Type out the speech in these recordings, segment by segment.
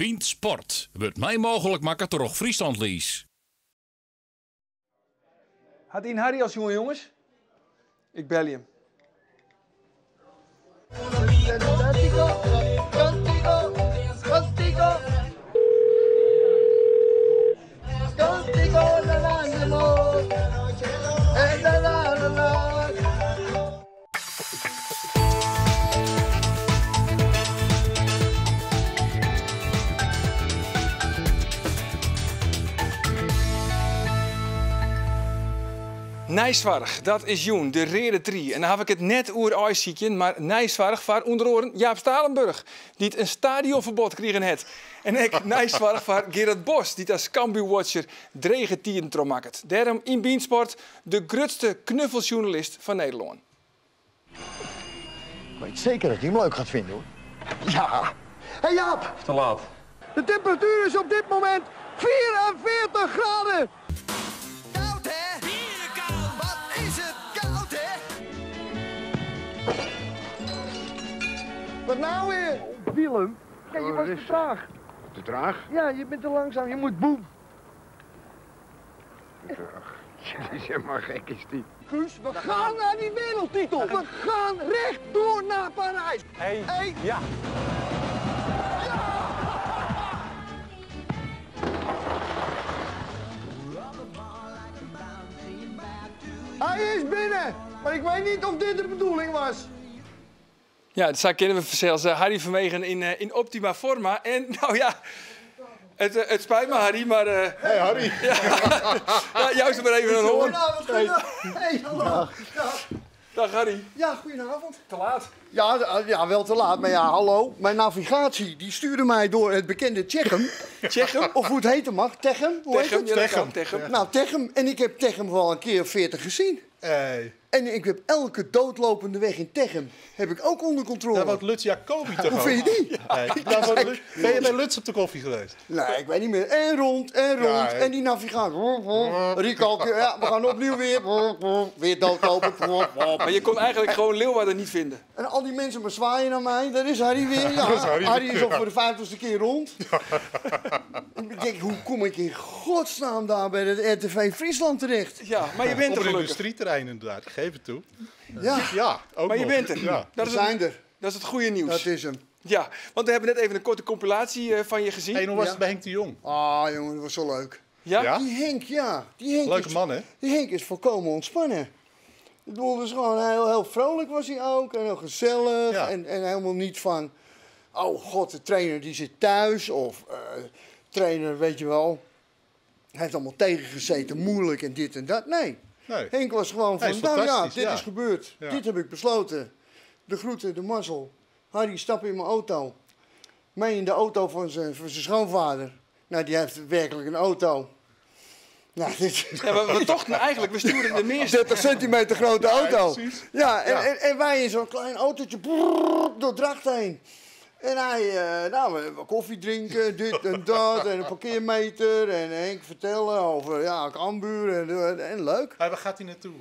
Bynt Sport wurdt mei mooglik makke troch Friesland Lease. Hat ien Harry al sjoen, jonges? Ik belje him. Neisoarch, dat is jûn de reade trie. En dan haw ik it net oer aaisykjen, mar neisoarch foar ûnder oaren Jaap Stalenburg, dy't in stadionferbod krigen hat. En ek neisoarch foar Gerard Bos, dy't as Cambuur-watcher drege tiden trochmakket. Dêrom yn Bynt Sport de grutste knuffelsjoernalist fan Nederlân. Ik weet zeker dat je hem leuk gaat vinden hoor. Ja. Hey Jaap. Te laat. De temperatuur is op dit moment 44 graden. Koud hè? Koud. Wat is het koud hè? Wat nou weer? Willem, ja, je was te traag. Te traag? Ja, je bent te langzaam. Je moet boem. Die is helemaal gek is die. Guus, we gaan naar die wereldtitel. We gaan recht door naar Parijs. Hey. Hey. Ja. Hij is binnen, maar ik weet niet of dit de bedoeling was. Ja, sa kinne we fansels Harry Vermegen yn optima forma. En no ja, it spyt my Harry, mar... Hey Harry. Ja, jou se mar even in hoorn. Goedenavond, goedenavond. Hey, hallo. Dag. Dag Harry. Ja, goedenavond. Te laat. Ja, ja, wel te laat, maar ja, hallo. Mijn navigatie die stuurde mij door het bekende Tsjechem. Tsjechem? Of hoe het heten mag. Techem, hoe heet Techem, het? ja, dat kan. Techem. Nou, Techem. En ik heb Techem wel een keer of 40 gezien. Hey. En ik heb elke doodlopende weg in Techem heb ik ook onder controle. Daar woont Lutz Jacobi toch Hoe ook? vind je die? Hey, daar woont Lutz- Ben je bij Lutz op de koffie geweest? Nee, ik weet niet meer. En rond, en rond. Ja, hè. en die navigatie. Rico, ja, we gaan opnieuw weer. Weer doodlopen. Maar je kon eigenlijk gewoon Leeuwarden niet vinden. En al die mensen maar zwaaien naar mij. Daar is Harry weer. Ja, is Harry Harry is weer. al voor de 50ste keer rond. Ik denk, hoe kom ik in godsnaam daar bij het RTV Friesland terecht? Ja, maar je bent Op er een gelukkig. industrieterrein inderdaad, ik geef het toe. Ja, Ja, ook Maar je nog. bent er. Ja. Dat we is zijn het, er. dat is het goede nieuws. Dat is hem. Ja, want we hebben net even een korte compilatie van je gezien. Hey, en hoe was Ja. het bij Henk de Jong? Ah, jongen, dat was zo leuk. Ja? Ja? Die Henk, ja. Die Henk Leuke is, man, hè? Die Henk is volkomen ontspannen. Ik bedoel, dus gewoon heel, heel vrolijk was hij ook. En heel gezellig. Ja. En helemaal niet van... Oh god, de trainer die zit thuis. Of trainer, weet je wel. Hij heeft allemaal tegengezeten, moeilijk en dit en dat. Nee. Nee. Henk was gewoon Hij van, is nou ja, fantastisch, dit ja. is gebeurd. Ja. Dit heb ik besloten. De groeten, de mazzel. Harry, stap in mijn auto. Mee in de auto van zijn schoonvader. Nou, die heeft werkelijk een auto. Nou, dit Ja, we tochten eigenlijk, we stuurden de meeste... 30 centimeter grote auto. precies. Ja, Ja. En wij in zo'n klein autootje brrr, door Drachten heen. En hij, nou, we koffie drinken, dit en dat, en een parkeermeter. En Henk vertellen over, ja, Cambuur en leuk. Maar waar gaat hij naartoe?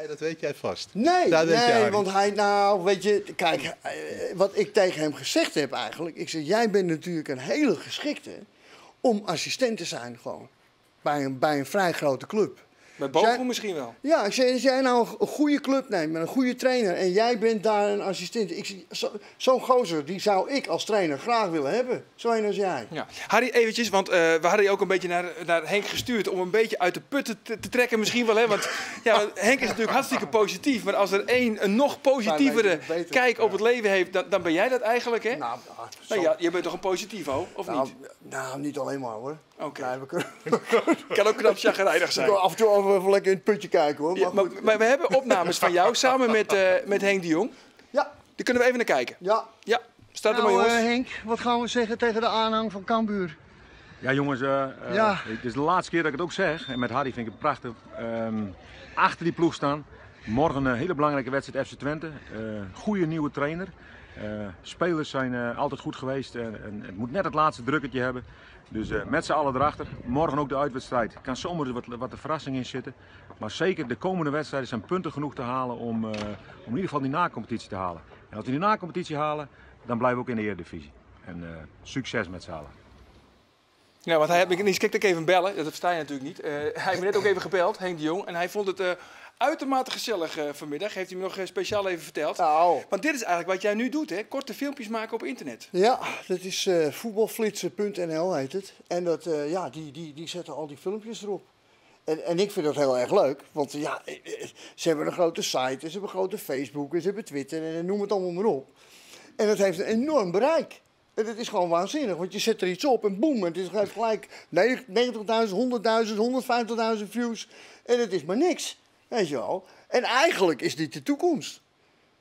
Dat weet jij vast. Nee, Dat weet nee, jij, Harry. want hij, nou, weet je, kijk, wat ik tegen hem gezegd heb eigenlijk. Ik zeg, jij bent natuurlijk een hele geschikte om assistent te zijn gewoon. Bij een vrij grote club. Bij Bochum Zij- misschien wel. Ja, ik zeg, als jij nou een goede club neemt met een goede trainer en jij bent daar een assistent. Ik zeg, zo'n gozer, die zou ik als trainer graag willen hebben. Zo een als jij. Ja. Harry, eventjes, want we hadden je ook een beetje naar Henk gestuurd om een beetje uit de putten te trekken misschien wel. Hè? Want, ja, want Henk is natuurlijk hartstikke positief, maar als er één een nog positievere Wij weten het beter. kijk op het leven heeft, dan ben jij dat eigenlijk, hè? Nou, nou, Nou zo- ja, je bent toch een positivo, of nou, niet? nou, niet alleen maar hoor. Oké. Nee, we kunnen, Kan ook knap chagrijnig zijn. we kunnen af en toe ook even lekker in het putje kijken hoor. Maar Ja, goed. maar we hebben opnames van jou samen met Henk de Jong. Ja, Daar kunnen we even naar kijken. ja. Ja, staat er maar Nou, jongens. Henk, wat gaan we zeggen tegen de aanhang van Cambuur? Ja jongens, Ja. het is de laatste keer dat ik het ook zeg. En met Harry vind ik het prachtig. Achter die ploeg staan. Morgen een hele belangrijke wedstrijd FC Twente. Goede nieuwe trainer. Spelers zijn altijd goed geweest en het moet net het laatste drukketje hebben. Dus met z'n allen erachter. Morgen ook de uitwedstrijd. Kan zomaar wat de verrassing in zitten. Maar zeker de komende wedstrijden zijn punten genoeg te halen om in ieder geval die nacompetitie te halen. En als we die nacompetitie halen, dan blijven we ook in de Eredivisie. En sukses met z'n allen. Ja, want hy hat my niis krekt even belle, dat ferstean je natuerlik net. Hy hat my net ek even gebeld, Henk de Jong, en hy fûn it uitermate gesellich vanmiddag, heeft hij me nog speciaal even verteld. Nou. Want dit is eigenlijk wat jij nu doet, hè? Korte filmpjes maken op internet. Ja, dat is voetbalflitsen.nl heet het. En dat, ja, die zetten al die filmpjes erop. En ik vind dat heel erg leuk, want ja, ze hebben een grote site, ze hebben een grote Facebook, ze hebben Twitter en noem het allemaal maar op. En dat heeft een enorm bereik. En dat is gewoon waanzinnig, want je zet er iets op en boem, het is gelijk 90.000, 100.000, 150.000 views. En het is maar niks, weet je wel. En eigenlijk is dit de toekomst.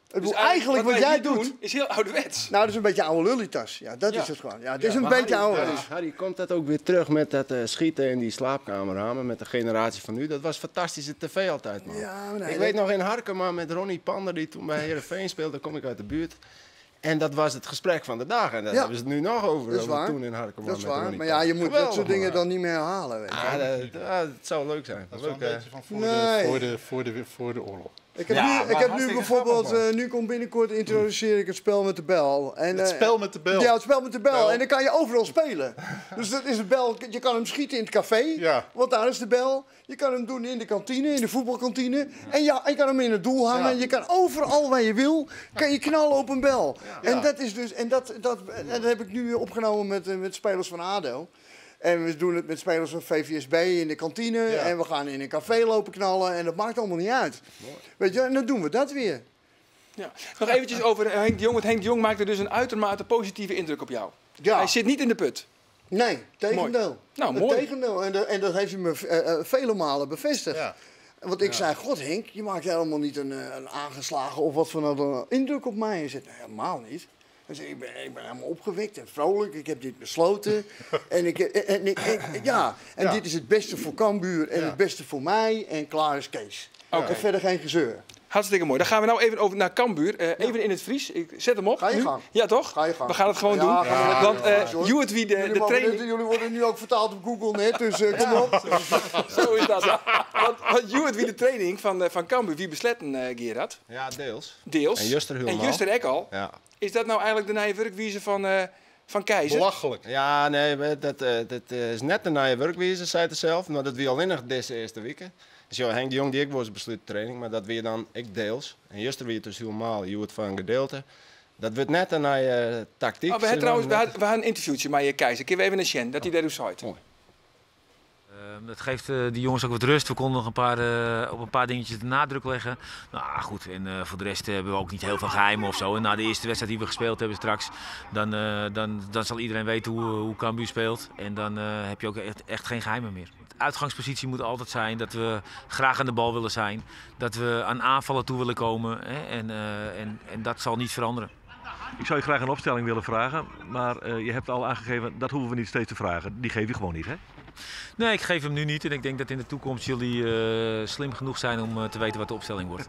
Ik bedoel, Dus eigenlijk eigenlijk wat wij jij hier doet doen, is heel ouderwets. Nou, dat is een beetje oude lullitas. Ja, dat Ja. is het gewoon. Ja, het is een Maar beetje Harry, ouderwets. Harry, komt dat ook weer terug met dat schieten in die slaapkamerramen met de generatie van nu? Dat was fantastische tv altijd, man. Ja, maar nee, ik dat- weet nog in Harkema met Ronnie Pander, die toen bij Heerenveen speelde, kom ik uit de buurt. En dat was het gesprek van de dag. En daar Ja. hebben ze het nu nog over. Dat is over waar. Toen in Harkema Dat is met waar. Ronnie Maar ja, je moet dat Geweldig, soort dingen man. dan niet meer herhalen. Weet je. Ah, dat zou leuk zijn. Dat is wel Leuk, een hè? beetje van voor, Nee. de, voor, de, voor, de, voor de oorlog. Ik heb Ja, nu, ik maar heb nu hartstikke bijvoorbeeld, grappig, man. nu komt binnenkort introduceer ik het spel met de bel. En, Het spel met de bel. Ja, het spel met de bel. Bel. En dan kan je overal spelen. Dus dat is de bel. Je kan hem schieten in het café, Ja. want daar is de bel. Je kan hem doen in de kantine, in de voetbalkantine. En ja, je kan hem in het doel hangen. Ja. Je kan overal waar je wil, kan je knallen op een bel. Ja. En dat is dus, en dat heb ik nu opgenomen met spelers van ADO. En we doen het met spelers van VVSB in de kantine. Ja. En we gaan in een café lopen knallen. En dat maakt allemaal niet uit. Weet je, en dan doen we dat weer. Ja. Nog eventjes over Henk de Jong, want Henk de Jong maakte dus een uitermate positieve indruk op jou. Ja. Hij zit niet in de put. Nee, tegendeel. Mooi. Nou, Het mooi. Tegendeel. En dat heeft hij me vele malen bevestigd. Ja. Want ik zei, god Henk, je maakt helemaal niet een aangeslagen of wat voor een indruk op mij. Hij zei, nee, helemaal niet. Hij zei, ik ben helemaal opgewekt en vrolijk. Ik heb dit besloten. en ik, en, ik, en, ja, en Ja. dit is het beste voor Cambuur en Ja. het beste voor mij. En klaar is Kees. Oké. En verder geen gezeur. Hartstikke mooi. Dan gaan we nou even over naar Cambuur. Even in het Fries. Ik zet hem op. Ga je nu. gang. Ja, toch? Ga je gang. We gaan het gewoon Ja, doen. gaan we lekker Want doen. Hoor. Hewett wie Jullie de mogen training... jullie worden nu ook vertaald op Google net, dus kom op. Zo is dat. Want Hewett wie de training van Cambuur, wie besletten, Gerard? Ja, deels. Deels. En Juster En helemaal. Juster ook al. Ja. Is dat nou eigenlijk de nieuwe werkwijze van Keizer? Belachelijk. Ja, nee, maar dat is net de nieuwe werkwijze, zei het zelf. Maar dat wie alleen nog deze eerste weken. Dus ja, Henk de Jong die ik was besluit training, maar dat weer dan ik deels. En juist weer dus helemaal, je wordt van gedeelte. Dat wordt net een nieuwe tactiek. Oh, we Ze hebben trouwens, dan we hadden een interviewtje met je Keizer. Kunnen we even naar Sjen, dat hij daar hoe zei. Mooi. Dat geeft die jongens ook wat rust. We konden nog op een paar dingetjes de nadruk leggen. Nou goed, en voor de rest hebben we ook niet heel veel geheimen. En na de eerste wedstrijd die we gespeeld hebben straks, dan zal iedereen weten hoe Cambuur speelt. En dan heb je ook echt geen geheimen meer. De uitgangspositie moet altijd zijn dat we graag aan de bal willen zijn. Dat we aan aanvallen toe willen komen. Hè? En dat zal niet veranderen. Ik zou je graag een opstelling willen vragen, maar je hebt al aangegeven dat hoeven we niet steeds te vragen. Die geef je gewoon niet, hè? Nee, ik geef hem nu niet en ik denk dat in de toekomst jullie slim genoeg zijn om te weten wat de opstelling wordt.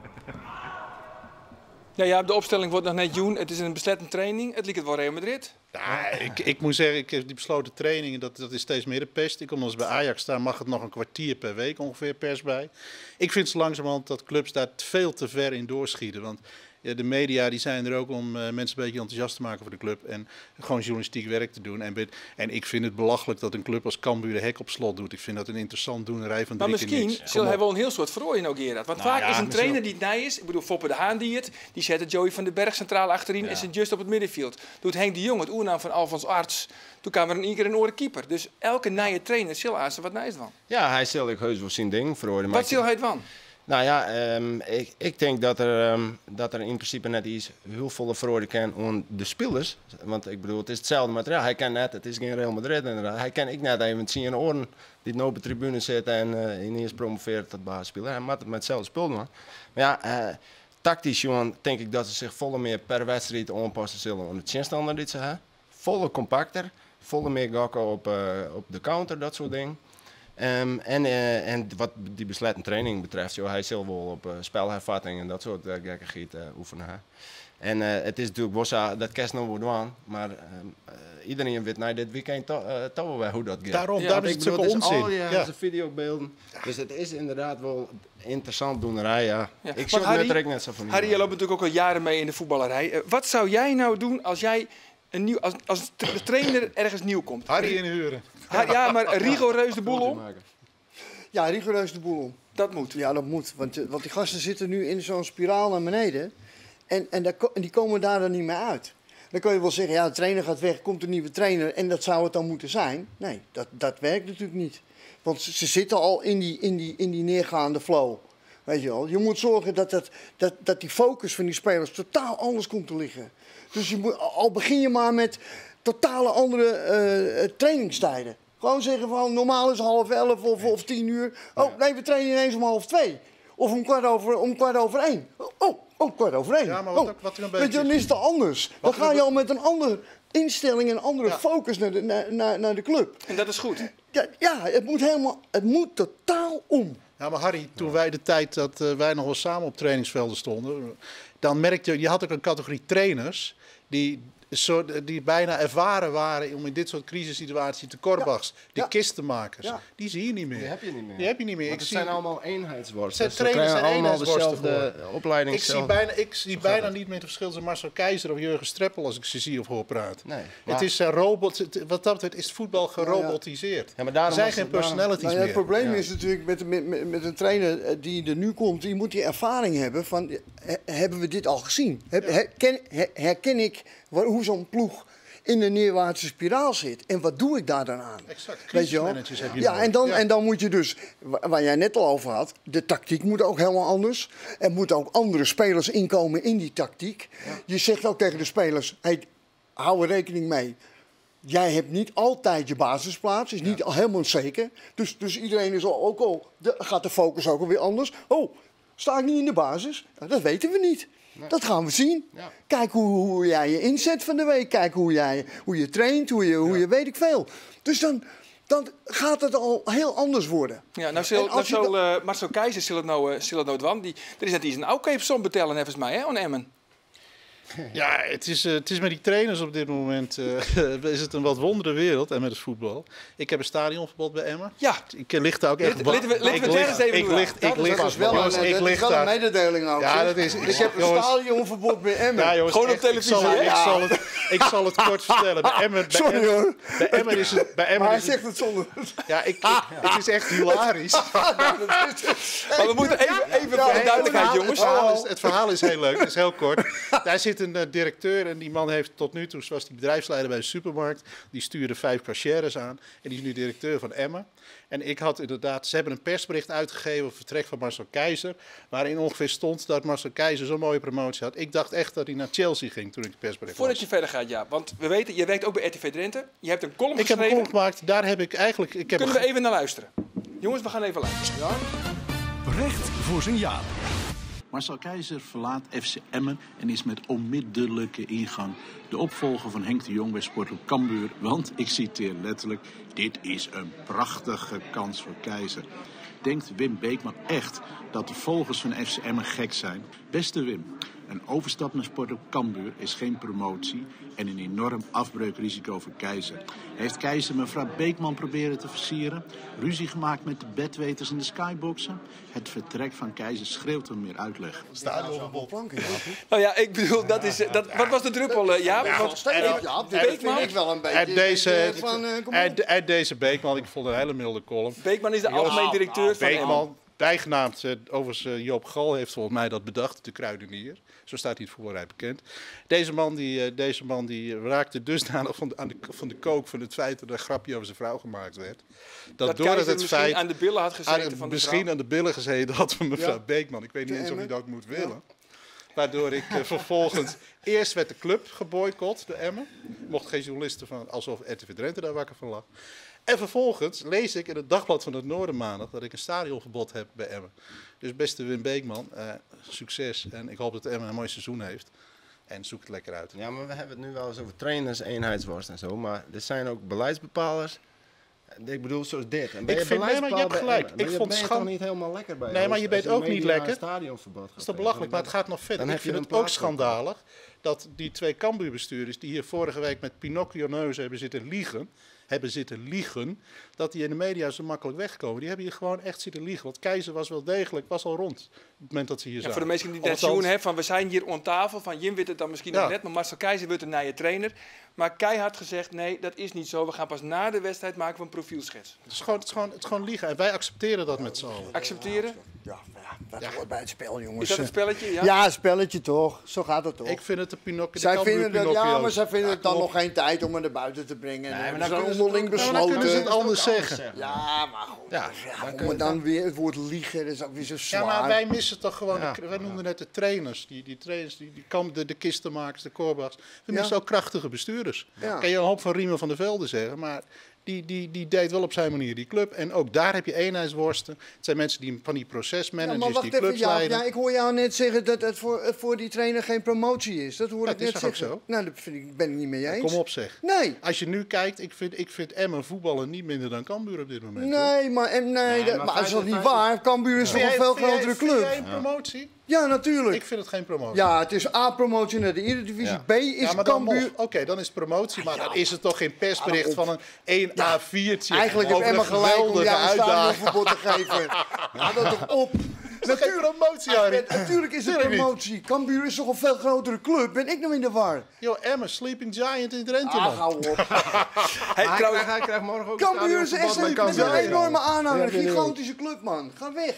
Ja, ja, de opstelling wordt nog net jong. Het is een besletten training. Het lijkt het wel Real Madrid. Ja, ik moet zeggen, ik heb die besloten trainingen, dat is steeds meer de pest. Ik kom als bij Ajax staan, mag het nog een kwartier per week ongeveer pers bij. Ik vind zo langzamerhand dat clubs daar veel te ver in doorschieten. Want ja, de media die zijn er ook om mensen een beetje enthousiast te maken voor de club. En gewoon journalistiek werk te doen. En ik vind het belachelijk dat een club als Cambuur de hek op slot doet. Ik vind dat een interessant doenerij van Maar drie keer misschien niks. zal Kom hij op. wel een heel soort verrooien ook, Gerard. Want Nou vaak ja, is een misschien trainer die het nij is. Ik bedoel, Foppe de Haan die het. Die zette Joey van den Berg centraal achterin en zit just op het middenveld. Doet Henk de Jong het oernaam van Alfons Arts. Toen kwam er in één keer een oren keeper. Dus elke nije trainer zal aan zijn wat nijs van. Ja, hij zal ik heus wel zijn ding verrooien, maar Wat ik zal hij het van? Nou ja, ik denk dat er in principe net iets heel volle verhoren kan om de spelers. Want ik bedoel, het is hetzelfde materiaal. Hij kan net, het is geen Real Madrid inderdaad. Hij kan ik net even zien in oren die nu op de tribune zit en ineens promoveert tot basisspeler. Hij moet het met hetzelfde spul doen. Maar ja, tactisch, jongen, denk ik dat ze zich volle meer per wedstrijd aanpassen zullen aan de tegenstander die ze hebben. Volle compacter, volle meer gokken op de counter, dat soort dingen. En wat die besletten training betreft, joh, hij zal wel op spelhervatting en dat soort gekkigheid oefenen. Hè. En het is natuurlijk wel zo, dat kerst nog wel doen, maar iedereen weet na dit weekend toch wel hoe dat gaat. Daarom, Ja, daarom Want is ik het bedoel, zulke het is onzin. al die Ja. videobeelden. Dus het is inderdaad wel interessant doenerij, ja. Ja. Ik Want zou het Harry, net er ook net zo van Harry, jij loopt natuurlijk ook al jaren mee in de voetballerij. Wat zou jij nou doen als jij In nieuw, as, as de trainer ergens nieuw komt. Harry inhuren. Ja, maar rigoureus de boel om? Ja, rigoureus de boel om. Dat moet. Ja, dat moet. Want die gasten zitten nu in zo'n spiraal naar beneden. En die komen daar dan niet meer uit. Dan kun je wel zeggen, ja, de trainer gaat weg, komt een nieuwe trainer en dat zou het dan moeten zijn. Nee, dat werkt natuurlijk niet. Want ze zitten al in die neergaande flow. Weet je wel. Je moet zorgen dat die focus van die spelers totaal anders komt te liggen. Dus je moet, al begin je maar met totale andere trainingstijden. Gewoon zeggen van normaal is 10:30 of 10:00. Oh nee, we trainen ineens om 1:30. Of om 1:15. Oh, 1:15. Ja, maar wat er een beetje... Weet je, dan is het anders. Dan ga je al met een andere instelling en een andere focus naar de club. En dat is goed. Ja, het moet totaal om. Ja, maar Harry, toen wij de tijd dat wij nog wel samen op trainingsvelden stonden, dan merkte je, je had ook een categorie trainers die bijna ervaren waren om in dit soort crisissituaties de korbachs, de kistenmakers, die zie je niet meer. Die heb je niet meer. Die heb je niet meer. Het zijn allemaal eenheidsworsten. Het zijn trainers zijn allemaal dezelfde opleiding. Ik zie bijna niet meer het verschil tussen Marcel Keizer of Jurgen Streppel als ik ze zie of hoor praten. Nee, het is een robot. Wat dat betreft is het voetbal gerobotiseerd. Ja, maar daarom er zijn geen personalities meer. Het probleem is natuurlijk met een trainer die er nu komt, die moet die ervaring hebben van, hebben we dit al gezien? Herken ik hoe zo'n ploeg in de neerwaartse spiraal zit. En wat doe ik daar dan aan? Exact, crisismanagers heb je ja, en dan moet je dus, waar jij net al over had, de tactiek moet ook helemaal anders. Er moeten ook andere spelers inkomen in die tactiek. Ja. Je zegt ook tegen de spelers, hey, hou er rekening mee. Jij hebt niet altijd je basisplaats, is niet helemaal zeker. Dus iedereen is gaat de focus ook alweer anders. Oh, sta ik niet in de basis? Nou, dat weten we niet. Nee. Dat gaan we zien. Ja. Kijk hoe jij je inzet van de week. Kijk hoe je traint, hoe je weet ik veel. Dus dan gaat het al heel anders worden. Ja, nou zal Marcel Keizer zal het nou dwan. Er is net iets een oudkeepsom betellen, volgens mij, hè, on Emmen. Ja, het is met die trainers op dit moment is het een wat wondere wereld en met het voetbal. Ik heb een stadionverbod bij Emmen. Ja. Ik lig daar ook echt. Laten we het eens even doen. Dat is wel een mededeling ook. Ja, dat is. Ik heb een stadionverbod bij Emmen. Ja, jongens, gewoon op televisie. Ik zal het kort vertellen. Bij Emmen, sorry hoor. Bij Emmen is het. Bij Emmen maar hij zegt het zonder. Ja, het is echt hilarisch. Maar we moeten even voor de duidelijkheid, jongens. Het verhaal is heel leuk. Het is heel kort. Daar zit een directeur en die man heeft tot nu toe, was die bedrijfsleider bij de supermarkt, die stuurde 5 cashiers aan en die is nu directeur van Emmen. En ik had inderdaad, ze hebben een persbericht uitgegeven over het vertrek van Marcel Keizer, waarin ongeveer stond dat Marcel Keizer zo'n mooie promotie had. Ik dacht echt dat hij naar Chelsea ging toen ik het persbericht Voordat las. Je verder gaat, ja, want we weten, je werkt ook bij RTV Drenthe. Je hebt een column geschreven. Ik heb een column gemaakt, daar heb ik eigenlijk... Kunnen we even naar luisteren? Jongens, we gaan even luisteren. Ja? Recht voor zijn Jaap. Marcel Keizer verlaat FC Emmen en is met onmiddellijke ingang de opvolger van Henk de Jong bij Sportclub Cambuur. Want, ik citeer letterlijk, dit is een prachtige kans voor Keizer. Denkt Wim Beekman echt dat de volgers van FC Emmen gek zijn? Beste Wim, een overstap naar Sportclub Cambuur is geen promotie en een enorm afbreukrisico voor Keizer. Heeft Keizer mevrouw Beekman proberen te versieren? Ruzie gemaakt met de bedweters in de skyboxen? Het vertrek van Keizer schreeuwt om meer uitleg. Stadionverbod. Nou ja, ik bedoel, dat is, wat was de druppel, Jaap? Ja, dit vind ik wel een beetje... En deze Beekman, ik vond een hele milde column. Beekman is de algemeen directeur van Beekman. Bijgenaamd, overigens Joop Gal heeft volgens mij dat bedacht, de kruidenier. Zo staat hij het voetbalrij bekend. Deze man die raakte dusdanig van de kook van het feit dat er een grapje over zijn vrouw gemaakt werd. Dat doordat het feit aan de billen had gezeten van de misschien vrouw. Aan de billen gezeten had van mevrouw Beekman. Ik weet niet eens of hij dat moet willen. Ja. Waardoor ik vervolgens... Eerst werd de club geboycott door Emmen. Mocht geen journalisten van, alsof RTV Drenthe daar wakker van lag. En vervolgens lees ik in het Dagblad van het Noorden maandag dat ik een stadionverbod heb bij Emmen. Dus beste Wim Beekman, succes. En ik hoop dat Emmen een mooi seizoen heeft. En zoek het lekker uit. Ja, maar we hebben het nu wel eens over trainers, eenheidsworst en zo. Maar er zijn ook beleidsbepalers. Ik bedoel, zoals dit. En ben ik vind, nee, maar je hebt gelijk. Ik vond het toch niet helemaal lekker bij. Nee, maar je bent ook niet lekker. Dat is toch belachelijk, maar het gaat nog verder. Ik vind het ook schandalig Dat die twee Cambuurbestuurders die hier vorige week met Pinocchio-neuzen hebben zitten liegen, hebben zitten liegen, dat die in de media zo makkelijk wegkomen. Die hebben hier gewoon echt zitten liegen. Want Keizer was wel degelijk, was al rond op het moment dat ze hier Ja, zaten. voor de mensen die Of net althans- zien hebben, van we zijn hier aan tafel, van Jim weet het dan misschien nog net, maar Marcel Keizer wordt een nieuwe trainer. Maar keihard gezegd, nee, dat is niet zo. We gaan pas na de wedstrijd maken we een profielschets. Het is gewoon liegen. En wij accepteren dat met z'n allen. Accepteren? Ja, dat hoort bij het spel, jongens. Is dat een spelletje? Ja? Ja, een spelletje toch. Zo gaat het toch. Ik vind het de Pinocchio. de Zij Cambuur vinden dat, ja, Pinocchio's. maar zij vinden Ja, het dan kom nog op. geen tijd om het naar buiten te brengen. Nee, maar En dan dat kunnen is ze het onderling ook- ja, maar dan besloten. kunnen ze het anders zeggen. Ja, maar goed. Ja, Ja, om het dan weer het woord liegen, dat is ook weer zo zwaar. Ja, maar wij missen toch gewoon, Ja. wij noemden net de trainers, die trainers, die kamp, de kistenmakers, de korbachs. We missen ook krachtige bestuurders. Ja. Kan je een hoop van Riemen van der Velde zeggen, maar die deed wel op zijn manier die club. En ook daar heb je eenheidsworsten. Het zijn mensen die van die Ja, procesmanagers, maar wacht die even, clubs Jaap. leiden. Ja, ik hoor jou net zeggen dat het voor die trainer geen promotie is. Dat hoor Ja, ik dat is net toch ook zeggen. zo? Nou, dat ben ik niet mee eens. Kom op zeg. Nee. Als je nu kijkt, ik vind Emmen voetballen niet minder dan Cambuur op dit moment. hoor. Nee, maar, en, nee, dat, maar dat is toch niet waar? Cambuur is toch Vind een jij- veel vind jij- grotere Vind club? jij een promotie? Ja, natuurlijk. Ik vind het geen promotie. Ja, het is A-promotie naar de Eredivisie. Ja. B is Ja, maar dan Cambuur. nog. Oké, dan is het promotie, maar dan is het toch geen persbericht van een 1 A4'tje. Eigenlijk heeft over Emma een gelijk om geweldige jou een uitdaging. stadionverbod te geven. Ga dat toch op. is toch geen promotie, Harry? Natuurlijk is het Tuurlijk niet. promotie. Cambuur is toch een veel grotere club? Ben ik nou in de war? Yo, Emmen, Sleeping Giant in Drenthe, Ah, man. hou op. Hey, hij, trouwens- krijgt, hij krijgt morgen ook Cambuur is echt een een, met een enorme aanhanger. Ja, Een gigantische club, man. Ga weg.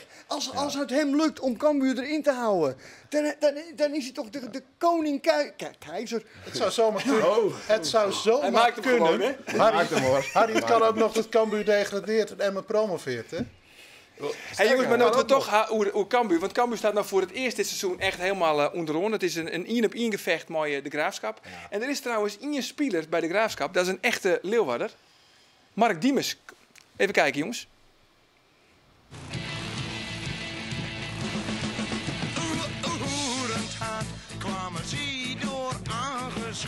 Als het hem lukt om Cambuur erin te houden, dan is hij toch de koning keizer. Het zou zomaar kunnen. Het zou zomaar Hij maakt hem kunnen. gewoon, hè? Hij maakt hem, hoor. Harry, het kan ook nog dat Cambuur degradeert en Emmen promoveert, hè? Hey jongens, maar nou we toch hoe Cambuur. Want Cambuur staat nou voor het eerst dit seizoen echt helemaal onderaan. Het is een één op één gevecht met de Graafschap. En er is trouwens één speler bij de Graafschap. Dat is een echte Leeuwarder. Mark Diemers. Even kijken, jongens.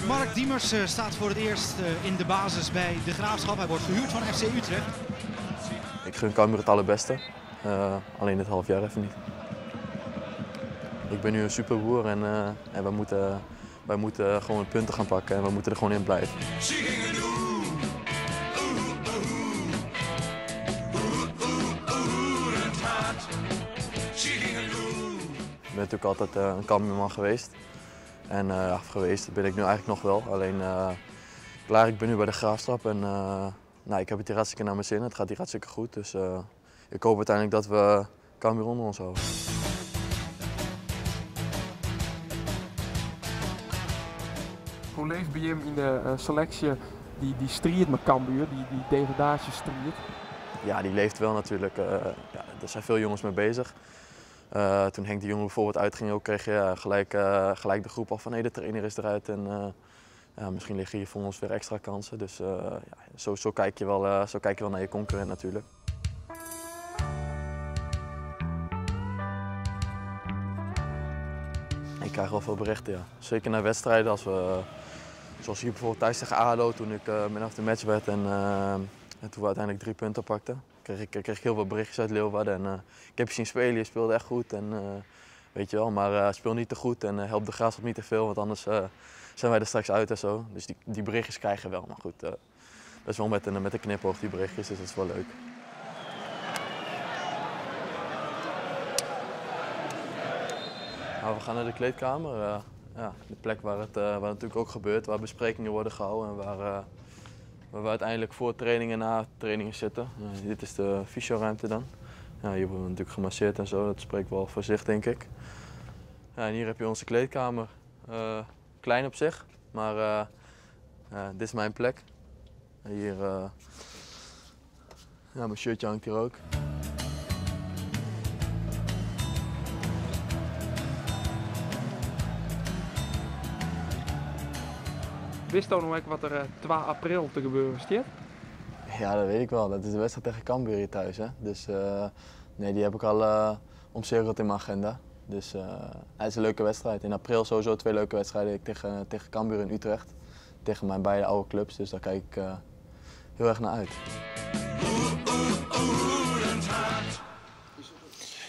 Mark Diemers staat voor het eerst in de basis bij de Graafschap. Hij wordt gehuurd van FC Utrecht. Ik gun Cambuur het allerbeste. Alleen dit half jaar even niet. Ik ben nu een superboer en wij moeten gewoon punten gaan pakken en we moeten er gewoon in blijven. Ik ben natuurlijk altijd een Cambuurman geweest. En geweest ben ik nu eigenlijk nog wel. Alleen klaar, ik ben nu bij de Graafschap en ik heb het hier hartstikke naar mijn zin. Het gaat hier hartstikke goed. Dus ik hoop uiteindelijk dat we Cambuur onder ons houden. Hoe leeft bij hem in de selectie die strijd met Cambuur, die degradatiestrijd? Ja, die leeft wel natuurlijk. Ja, er zijn veel jongens mee bezig. Toen Henk de Jong bijvoorbeeld uitging, ook kreeg je gelijk de groep al van nee, de trainer is eruit. En ja, misschien liggen hier voor ons weer extra kansen. Dus ja, zo kijk je wel naar je concurrent natuurlijk. Ik krijg wel veel berichten, ja. Zeker na wedstrijden, als we, zoals hier bijvoorbeeld thuis tegen ADO, toen ik man of the match werd en toen we uiteindelijk 3 punten pakten, kreeg ik heel veel berichtjes uit Leeuwarden. En, ik heb je zien spelen, je speelde echt goed. En, weet je wel, maar speel niet te goed en help de Graafschap niet te veel, want anders zijn wij er straks uit en zo. Dus die berichtjes krijgen we wel, maar goed, dat is wel met een knipoog die berichtjes, dus dat is wel leuk. Nou, we gaan naar de kleedkamer, ja, de plek waar het natuurlijk ook gebeurt, waar besprekingen worden gehouden en waar we uiteindelijk voor trainingen en na trainingen zitten. Dit is de fysioruimte dan. Ja, hier worden we natuurlijk gemasseerd en zo, dat spreekt wel voor zich, denk ik. Ja, en hier heb je onze kleedkamer. Klein op zich, maar dit is mijn plek. En hier, ja, mijn shirtje hangt hier ook. Wist je nog wat er 2 april te gebeuren staat? Ja, dat weet ik wel. Dat is de wedstrijd tegen Cambuur hier thuis. Hè? Dus nee, die heb ik al omcirkeld in mijn agenda. Dus het is een leuke wedstrijd. In april sowieso 2 leuke wedstrijden tegen Cambuur in Utrecht. Tegen mijn beide oude clubs, dus daar kijk ik heel erg naar uit.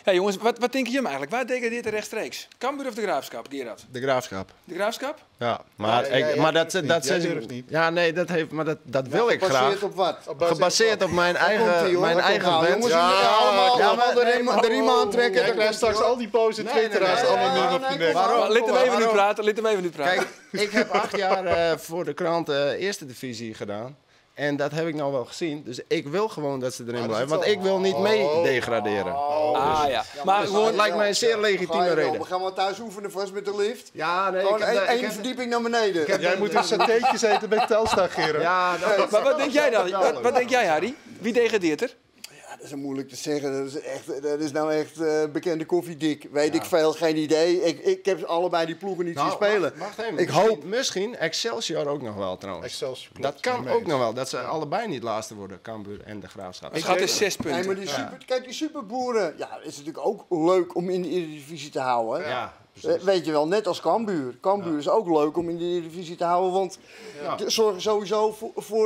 Ja, jonges, wat tinke jimme eigentlik? Wa degradearret der rjochtstreeks? Cambuur of de Graafschap, Gerard? De Graafschap. De Graafschap? Ja, maar, Ja, jij ik, maar dat, durft niet. dat Jij zeg ik- durft niet. Ja, nee, dat, heeft, maar dat wil ik Gebaseerd graag. op wat? Gebaseerd op mijn Daar komt-ie, eigen, hoor. mijn Daar komt eigen nou, wens. Jongens, Ja, allemaal, ja, allemaal maar- de nee, riem, maar- de riem aantrekken. Jij Daar krijgt komt-ie, straks hoor. al die boze Nee, twitteraars nee, nee, anoniem nee, op je nee, nek. kom Maar Laten we even nu Waarom? praten. Laten we even nu praten. Kijk, ik heb 8 jaar voor de krant Eerste Divisie gedaan. En dat heb ik nou wel gezien. Dus ik wil gewoon dat ze erin blijven. Want ik wil niet mee degraderen. ah ja. Maar Dus gewoon, het lijkt mij een zeer Ga legitieme je wel. reden. We gaan maar thuis oefenen vast met de lift. Ja, nee, Gewoon ik heb één de- ik één heb- verdieping naar beneden. Jij moet een satéetjes eten bij Telstar, Gerard. Ja, dat, maar wat denk jij dan? Wat denk jij, Harry? Wie degradeert er? Ja, dat is moeilijk te zeggen. Dat is nou echt bekende koffiedik. Weet ik veel, geen idee. Ik heb allebei die ploegen niet Nou, zien spelen. Wacht, wacht even. Ik hoop. Misschien Excelsior ook nog wel trouwens. Excelsior, klopt. Dat kan Mee ook eens. nog wel. Dat ze allebei niet laatste worden. Cambuur en de Graafschap. Het gaat is 6 Nee, punten. maar die super, kijk, die superboeren. Ja, het is natuurlijk ook leuk om in de Eredivisie te houden. hè. Ja, Weet je wel, net als Cambuur. Cambuur is ook leuk om in de Eredivisie te houden, want de- zorgen sowieso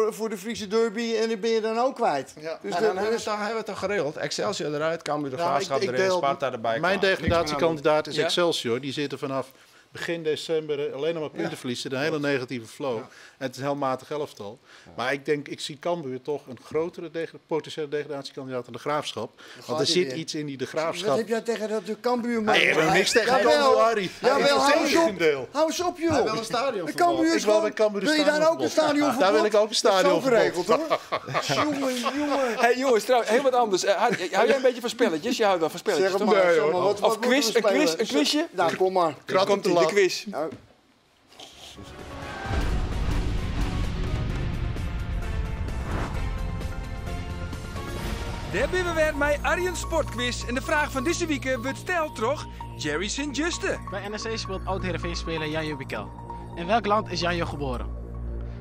voor de Friese derby en die ben je dan ook kwijt. Ja. Dus En de- dan hebben we het toch geregeld. Excelsior eruit, Cambuur de Nou, Graafschap erin, deel- Sparta erbij. Mijn klaar. degradatiekandidaat is Ja? Excelsior. Die zitten vanaf begin december alleen nog maar punten verliezen. Een hele negatieve flow. En het is een heel matig elftal. Maar ik denk, ik zie Cambuur toch een grotere potentiële degradatiekandidaat dan de Graafschap. Want er hij zit weer. iets in die de Wat Graafschap. heb jij tegen dat de Cambuur? man? Nee, ik heb niks tegen Jawel. Cambuur, Harry. Jawel, hou eens op. Integendeel. Hou eens op, joh. Hij wil een stadion De Cambuur is Ik wil gewoon- bij Cambuur een Wil je daar ook een stadionverbod? stadionverbod? Daar wil ik ook een Dat is zo stadionverbod. geregeld, hoor. Jongen, jongen. Hey, jongens, trouwens, heel wat anders. Harry, hou jij een beetje van spelletjes? Je houdt wel van spelletjes, Zeg het toch? maar, Nee, zeg hoor. maar. Wat Of moeten quiz, we een quiz, spelen? een quizje? Nou, kom maar. Krat op Komt de ie, de lat. quiz. Nou, Daar ben we weer bij Arjen Sportquiz. En de vraag van deze week wordt steld toch Jerry Sint-Juste. Bij NEC speelt oud-Heerenveen-speler Janjo Bikel. In welk land is Janjo geboren?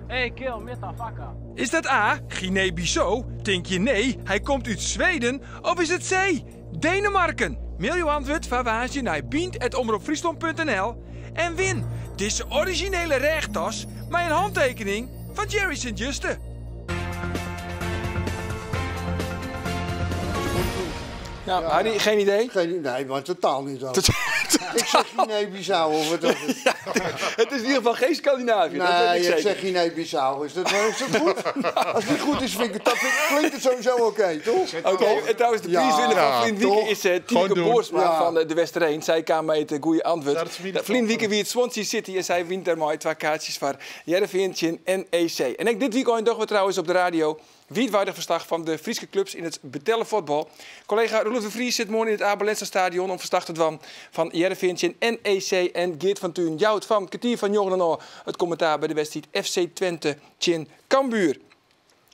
Hey, kill, motherfucker. Is dat A, Guinea-Bissau? Denk je nee, hij komt uit Zweden? Of is het C, Denemarken? Mail je antwoord van Waasje naar bient@omroepfriesland.nl en win deze originele rechttas met een handtekening van Jerry Sint-Juste. Nou, Harry, geen idee? Nee, maar totaal niet. ook. Ik zeg Guinea-Bissau of wat dat is. Het is in ieder geval geen Scandinavië. dat weet Nee, ik ik zeker. zeg Guinea-Bissau. Is dat goed? Als het niet goed is, vind ik het, dat klinkt het sowieso oké, toch? Oké, en trouwens, de prijswinnaar van Ja, Vlien Wieke toch? is Tineke Gewoon doen. Boersma Ja. van de Westereen. Zij kwam met het goede antwoord. Zou dat familie Vlien van- Wieke wie het Swansea City en zij wint daar mooi twee kaartjes voor Heerenveen NEC. En ik dit weekend nog we trouwens op de radio wijdwijdig verslag van de Friese clubs in het betellen voetbal. Collega Roelof de Vries zit morgen in het Abe Stadion om verslag te doen van Heerenveen NEC en Geert van Tuin. Jout van Kwartier van Jorenor het commentaar bij de wedstrijd FC Twente Chin Cambuur.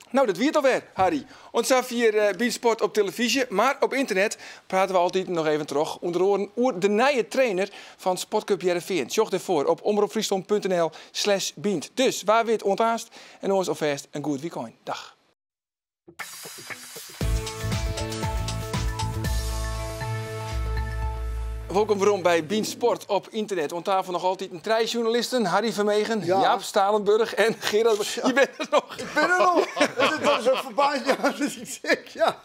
Nou, dat wiert alweer, Harry. Ons hier Beansport op televisie, maar op internet praten we altijd nog even terug. Onder oren oer de nieuwe trainer van Sportcup Heerenveen. Zocht ervoor op omroepfriesland.nl/beant. Dus waar wit onthaast en ons alvast een goed weekend. Dag. Welkom waarom bij Bean Sport op internet. Aan tafel nog altijd een trein journalisten. Harry Vermegen, Ja. Jaap Stalenburg en Gerard. Je bent er nog. Ik ben er nog. Dat was zo verbaasd. Ja, dat ik denk, ja.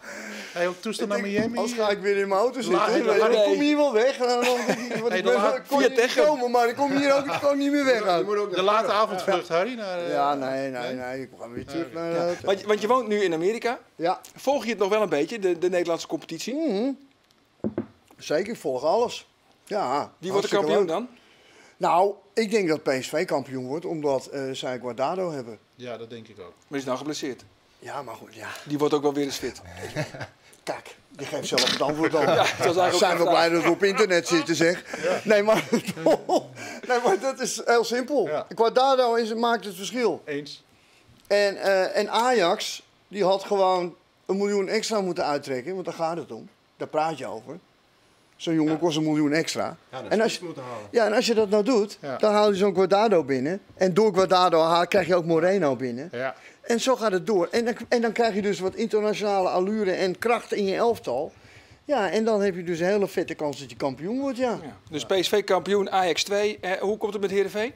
Hey, op toestel naar Ik denk, Miami. Anders ga ik weer in mijn auto zitten. Hey, Ik nee. kom hier wel weg. En dan denk ik, want Hey, ik de ben, laat- ik kon Via hier niet Techem. komen, maar ik kom hier ook, ik kom niet meer weg. uit. De late avondvlucht, Harry. Naar, Ja, nee. Ik ga weer terug naar de hotel. Want je woont nu in Amerika. Ja, Volg je het nog wel een beetje, de Nederlandse competitie? zeker. Ik volg alles. Ja, Wie wordt de hartstikke kampioen leuk. dan? Nou, ik denk dat PSV kampioen wordt, omdat zij Guardado hebben. Ja, dat denk ik ook. Maar die is nou geblesseerd. Ja, maar goed, ja. Die wordt ook wel weer eens fit. Kijk, die geeft zelf het antwoord al. Ja, dat was eigenlijk ook Zijn we de blij dat we op internet zitten, zeg. Nee, maar, nee, maar dat is heel simpel. Ja. Guardado maakt het verschil. Eens. En Ajax, die had gewoon 1 miljoen extra moeten uittrekken, want daar gaat het om. Daar praat je over. Zo'n jongen kost 1 miljoen extra. Ja, dat en, is als je, moeten halen. ja, en als je dat nou doet, Ja. dan haal je zo'n Guardado binnen. En door Guardado krijg je ook Moreno binnen. Ja. En zo gaat het door. En dan krijg je dus wat internationale allure en kracht in je elftal. Ja, en dan heb je dus een hele vette kans dat je kampioen wordt, ja. Ja. Dus PSV kampioen, Ajax 2. Hoe komt het met Heerenveen?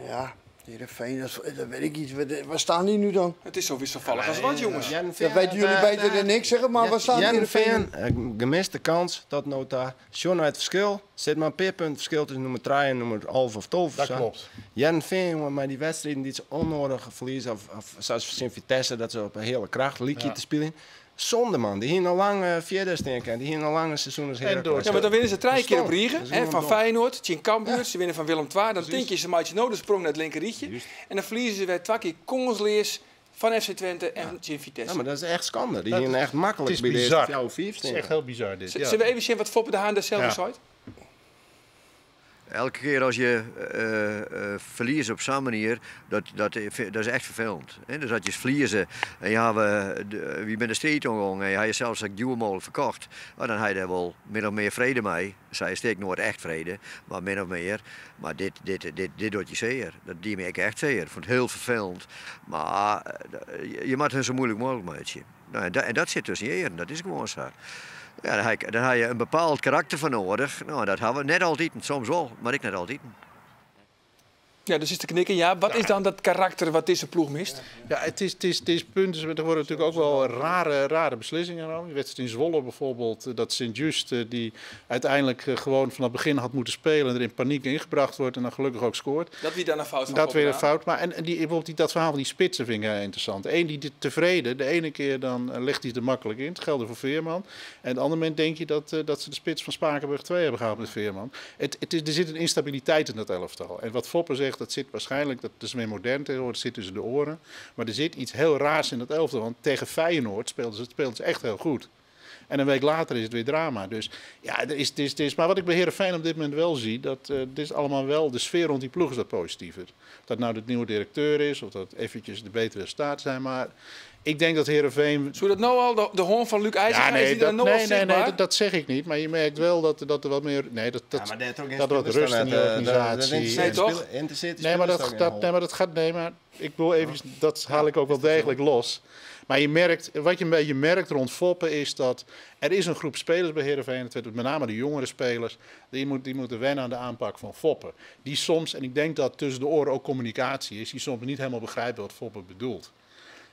Ja, Heerenveen, dat weet ik niet. Waar staan die nu dan? Het is zo wisselvallig als wat, jongens. Dat weten jullie beter dan ik, zeg maar. Waar staan Hearrenveen, gemiste kans tot nota. Sjoen het verschil. Zit maar een paar punten verschil tussen nummer 3 en nummer 11 of 12. Dat klopt. Hearrenveen, jongen, maar die wedstrijden die ze onnodig verliezen, of zoals in Vitesse, dat ze op een hele kracht liedje te spelen. Zonde, man. Die hier al lang vierde staan kan. Die hier al lang een seizoen als Heracles. Ja, maar dan winnen ze drie keer op Riegen. Dat is Hè, van gewoon dom. Feyenoord, Tjen Cambuur, ze winnen van Willem II. Dan denk je ze maatje nodig sprong naar het linkerrietje. En dan verliezen ze weer twee keer Kongelsleers van FC Twente en Tjen Vitesse. Ja, maar dat is echt schande. Die Dat hier echt makkelijk het is bij de bizar. eerste 4 of 5 Het is staan. echt heel bizar dit. Zullen we even zien wat Foppe de Haan daar zelf Ja. zei? Elke keer als je verliest op zo'n manier, dat is echt vervelend. Hè? Dus dat je verliezen en je wie bent de street omgegaan en je hebt zelfs een duwmolen verkocht, nou, dan heb je daar wel min of meer vrede mee. Zij steekt nooit echt vrede, maar min of meer. Maar dit doet je zeer. Dat die me ik echt zeer. Ik vond het heel vervelend. Maar je maakt het zo moeilijk mogelijk maken. Nou, en dat zit tussen je eren, dat is gewoon zo. Ja, dan heb je een bepaald karakter voor nodig. Nou, dat hebben we net altijd, soms wel, maar ik net altijd. Ja, dus is te knikken. Ja, wat is dan dat karakter wat deze ploeg mist? Ja, het is punt. Er worden natuurlijk ook wel rare beslissingen genomen. De wedstrijd in Zwolle bijvoorbeeld, dat Sint-Just, die uiteindelijk gewoon vanaf het begin had moeten spelen en er in paniek ingebracht wordt en dan gelukkig ook scoort. Dat wie dan een fout van Dat weer een Foppe de Haan. fout. Maar en die, bijvoorbeeld dat verhaal van die spitsen vind ik interessant. Eén die tevreden, de ene keer dan legt hij het er makkelijk in. Het geldt voor Veerman. En het andere moment denk je dat ze de spits van Spakenburg 2 hebben gehaald met Veerman. Er zit een instabiliteit in dat elftal. En wat Foppe zegt, dat zit waarschijnlijk, dat is meer modern tegenwoordig, zit tussen de oren. Maar er zit iets heel raars in dat elftal. Want tegen Feyenoord speelden ze echt heel goed. En een week later is het weer drama. Dus ja, er is, het is, het is, maar wat ik bij Heerenveen op dit moment wel zie, dat dit is allemaal wel, de sfeer rond die ploeg is wat positiever. Of dat nou de nieuwe directeur is, of dat eventjes de betere staat zijn, maar ik denk dat Heerenveen... Zou dat nou al de hoorn van Luc IJzinga, Ja, nee, is die dan dat, nou al nee, nee, zichtbaar? nee, dat zeg ik niet. Maar je merkt wel dat er wat meer... Nee, Ja, maar daar heeft ook geen dat er wat spelers rust in dan die net, dat organisatie. interesseert Nee, toch? interesseert die Nee, maar spelers dat, ook dat, geen nee, maar dat gaat... Nee, maar ik wil even... Dat haal ik ook wel degelijk los. Maar je merkt, wat je een beetje merkt rond Foppe is dat er is een groep spelers bij Heerenveen, dat werd met name de jongere spelers, die moeten wennen aan de aanpak van Foppe. Die soms, en ik denk dat tussen de oren ook communicatie is, die soms niet helemaal begrijpen wat Foppe bedoelt.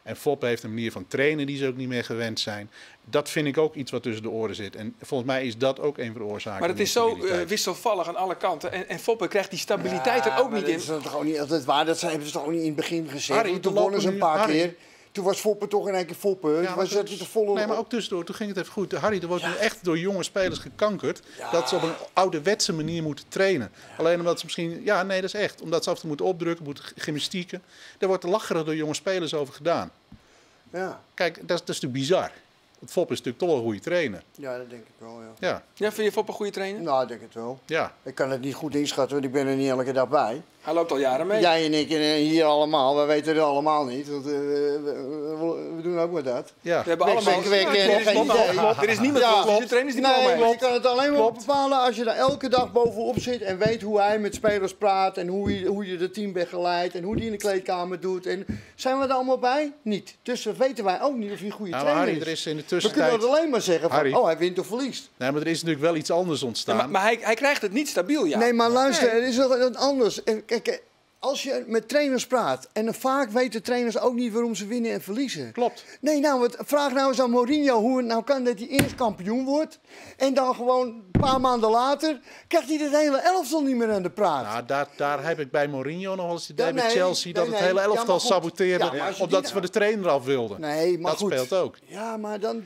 En Foppe heeft een manier van trainen die ze ook niet meer gewend zijn. Dat vind ik ook iets wat tussen de oren zit. En volgens mij is dat ook een van de oorzaken. Maar het van is de zo instabiliteit. wisselvallig aan alle kanten. En Foppe krijgt die stabiliteit Ja, er ook maar niet in. Dat is toch ook niet altijd waar? Dat hebben ze toch ook niet in het begin gezegd? Harry, Want toen er wonnen ze een lopen paar nu- Harry. keer. Toen was Foppe toch in één keer Foppe. Ja, Toen maar was toen- het de volle... Nee, maar ook tussendoor, toen ging het even goed. Harry, er wordt nu echt door jonge spelers gekankerd dat ze op een ouderwetse manier moeten trainen. Alleen omdat ze misschien, ja, nee, dat is echt. Omdat ze af en toe moeten opdrukken, moeten gymnastieken. Daar wordt lacherig door jonge spelers over gedaan. Ja. Kijk, dat is natuurlijk bizar. Want Foppe is natuurlijk toch wel een goede trainer. Ja, dat denk ik wel, ja. Ja. Ja, vind je Foppe een goede trainer? Nou, ik denk het wel. Ja. Ik kan het niet goed inschatten, want ik ben er niet elke dag bij. Hij loopt al jaren mee. Jij en ik en hier allemaal, wij weten het allemaal niet. Want we doen ook maar dat. Ja. We hebben allemaal... Kwik, kwik, Ja, en klopt, geen klopt, idee. klopt. Er is niemand Ja. die zijn trainersdiploma Nee, heeft. want je kan het alleen maar bepalen als je daar elke dag bovenop zit en weet hoe hij met spelers praat en hoe je het team begeleidt en hoe die in de kleedkamer doet. En zijn we er allemaal bij? Niet. Dus dat weten wij ook niet of hij een goede Nou, maar trainer Harry, is. er is in de We tussentijd... kunnen het alleen maar zeggen van, Harry. oh, hij wint of verliest. Nee, maar er is natuurlijk wel iets anders ontstaan. Ja, maar hij krijgt het niet stabiel, ja. Nee, maar luister, er is nog wat anders. Kijk, als je met trainers praat, en vaak weten trainers ook niet waarom ze winnen en verliezen. Klopt. Nee, nou, vraag nou eens aan Mourinho hoe het nou kan dat hij eerst kampioen wordt. En dan gewoon een paar maanden later krijgt hij het hele elftal niet meer aan de praat. Nou, daar heb ik bij Mourinho nog wel eens het idee Ja, bij nee, Chelsea dat nee, het nee. hele Ja, elftal maar goed. saboteerde Ja, maar als je omdat die ze van de trainer af wilden. Nee, maar dat goed. speelt ook. Ja, maar dan,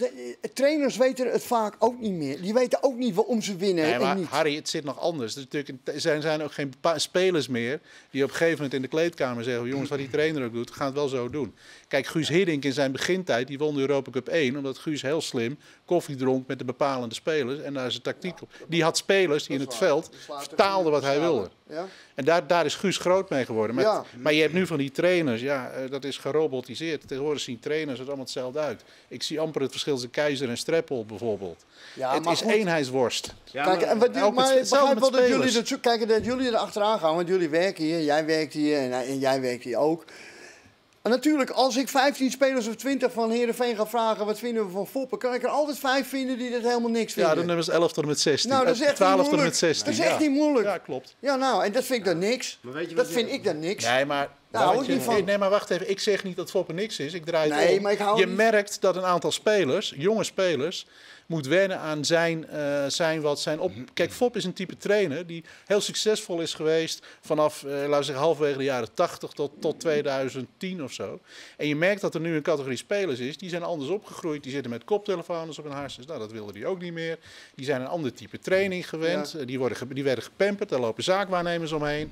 trainers weten het vaak ook niet meer. Die weten ook niet waarom ze winnen Nee, maar en niet. Harry, het zit nog anders. Er, is natuurlijk er zijn ook geen spelers meer die op een gegeven moment in de kleedkamer zeggen: jongens, wat die trainer ook doet, we gaan het wel zo doen. Kijk, Guus Hiddink in zijn begintijd, die won de Europa Cup 1, omdat Guus heel slim koffie dronk met de bepalende spelers en daar is zijn tactiek op. Die had spelers die in het veld vertaalden wat hij wilde. Ja. En daar is Guus groot mee geworden. Maar, Ja. maar je hebt nu van die trainers, ja, dat is gerobotiseerd. Tegenwoordig zien trainers er allemaal hetzelfde uit. Ik zie amper het verschil tussen Keizer en Streppel bijvoorbeeld. Ja, het maar is goed. eenheidsworst. Kijk, en wat, Ook maar ik hetzelfde begrijp met wel dat jullie, spelers. dat, zo- kijk, dat jullie er achteraan gaan, want jullie werken hier, jij werkt hier en jij werkt hier ook. En natuurlijk, als ik 15 spelers of 20 van Heerenveen ga vragen wat vinden we van Foppen, kan ik er altijd 5 vinden die dat helemaal niks Ja, vinden. de nummers 11 tot en met 16. Nou, dat is echt 12 niet tot en moeilijk. met 16. Dat is echt ja. niet moeilijk. Ja, klopt. Ja, nou, en dat vind ik dan niks. Maar weet je Dat wat vind ik dan niks. Nee, maar Daar hou ik niet van. Nee, maar wacht even. Ik zeg niet dat Foppe niks is. Ik draai het Nee, om. maar ik hou Je niet- merkt dat een aantal spelers, jonge spelers, moet wennen aan zijn wat zijn op. Kijk, Fop is een type trainer die heel succesvol is geweest vanaf, laten we zeggen, halverwege de jaren 80 tot 2010 of zo. En je merkt dat er nu een categorie spelers is, die zijn anders opgegroeid. Die zitten met koptelefoons op hun hartjes. Nou, dat wilden die ook niet meer. Die zijn een ander type training gewend. Ja. Die werden gepamperd. Daar lopen zaakwaarnemers omheen.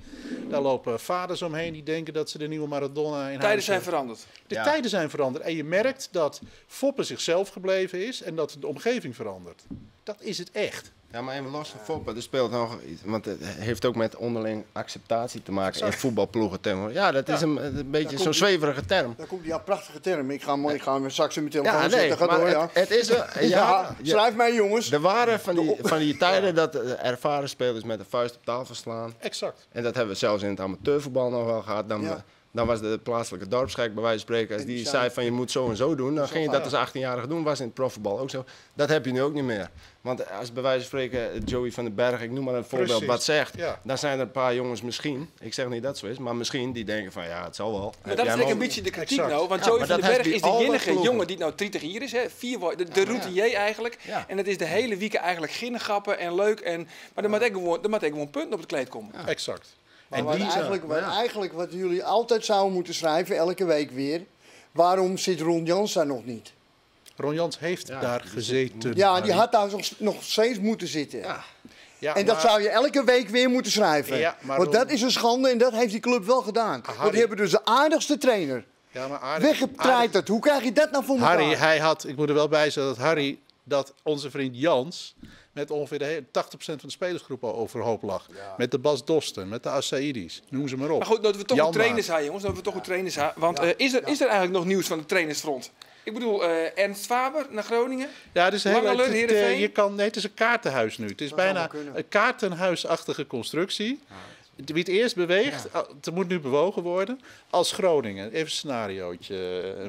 Daar lopen vaders omheen die denken dat ze de nieuwe Maradona in Tijden huis zijn hebben. veranderd. De Ja. tijden zijn veranderd. En je merkt dat Foppe zichzelf gebleven is en dat de omgeving verandert. Dat is het echt. Ja, maar even los van Foppe, er speelt nog iets. Want het heeft ook met onderling acceptatie te maken in voetbalploegen. tegenwoordig. Ja, dat is een beetje Daar zo'n komt die- zweverige term. Daar komt die ja, prachtige term. Ik ga hem straks in mijn telefoon Ja, nee, zetten. Ga maar door, ja. het is wel- ja, ja, schrijf mij jongens. Er waren van die tijden dat ervaren spelers met de vuist op tafel slaan. Exact. En dat hebben we zelfs in het amateurvoetbal nog wel gehad. Dan, Ja. dan was de plaatselijke dorpsgek bij wijze van spreken. Als En die die zei- zei van je moet zo en zo doen, dan ging je dat als 18-jarige doen. Was in het profvoetbal ook zo. Dat heb je nu ook niet meer. Want als bij wijze van spreken Joey van den Berg, ik noem maar een voorbeeld, Precies. wat zegt. Ja. Dan zijn er een paar jongens misschien, ik zeg niet dat het zo is, maar misschien die denken van ja, het zal wel. Maar Heb dat jij is hem eigenlijk ook? een beetje de kritiek Exact. nou. Want Ja, Joey maar van dat den Berg heeft is bij de alle enige ploegen. jongen die nou 30 hier is. Hè. De routinier eigenlijk. Ja. En dat is de hele week eigenlijk ginnegappen en leuk. En, maar er moet ook gewoon, er moet ook gewoon punten op het kleed komen. Exact. Maar En wat die eigenlijk wat jullie altijd zouden moeten schrijven, elke week weer. Waarom zit Ron Jans daar nog niet? Ron Jans heeft daar gezeten. Ja, die had daar nog steeds moeten zitten. Ja, en dat maar- zou je elke week weer moeten schrijven. Ja, maar Want dat Ron- is een schande en dat heeft die club wel gedaan. Want die hebben dus de aardigste trainer Ja, maar Arie- weggetreiterd. Hoe krijg je dat nou voor elkaar? Harry, hij had, ik moet er wel bij zeggen dat Harry, dat onze vriend Jans met ongeveer de hele, 80% van de spelersgroep al overhoop lag. Met de Bas Dosten, met de Assaidis, noem ze maar op. Maar goed, dat we toch Jan goed trainers Maat. hebben, jongens. Dat we toch goed trainers hebben. Want is er eigenlijk nog nieuws van de trainersfront? Ik bedoel, Ernst Faber naar Groningen. Ja, het is een hele, Langeler, het, Heerenveen. je kan, nee, het is een kaartenhuis nu. Het is Dat zou bijna wel kunnen. een kaartenhuisachtige constructie. Wie het eerst beweegt, het moet nu bewogen worden. Als Groningen, even een scenariootje.